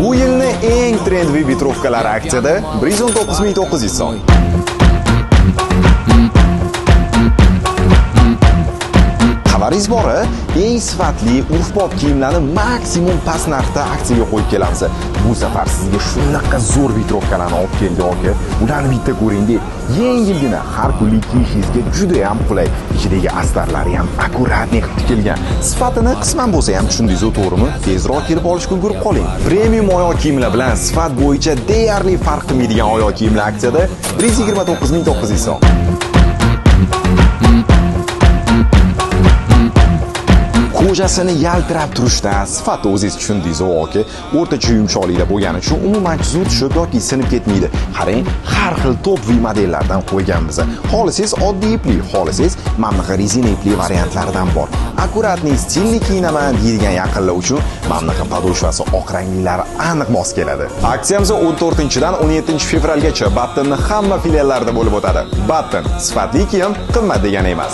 Bu yilni eng trendli ветровка lari aksiyada 119 900 so'm. Xabaringiz bor, eng sifatli urf-bob kiyimlarni maksimum past narxda aksiyaga qo'yib kelamiz. Bu safar sizga shunaqa zo'r ветровка larni olib keldik, aka. Ularni bitta ko'ring-da. Yengilgina, har kunlik kiyishingizga juda ham qulay. Ichidagi astarlari ham аккуратный qilib tikilgan. Sifatini qisman bo'lsa ham tushundingiz, to'g'rimi? Tezroq kelib olishga ulgurib qoling. Premium oyoq kiyimlar bilan sifat bo'yicha deyarli farq qilmaydigan oyoq kiyimlar aksiyada 129 900 so'm. Кожа sini yaltirab turishdan sifati o'zingiz tushundingiz, aka. O'rtacha yumshoqlikda bo'lgani uchun umuman chizuv tushib yoki sinib ketmaydi. Qarang, har xil топовый modellardan qo'yganmiz. Xohlasangiz oddiy ipli, xohlasangiz mana bunaqa rezina ipli variantlaridan bor. Аккуратный, stilli kiyinaman deydigan yaqinlar uchun mana bunaqa подошва si oq ranglilari aniq mos keladi. Aksiyamiz 14-dan 17 fevralgacha Battenni hamma filiallarida bo'lib o'tadi. Batten sifatli kiyim qimmat degani emas.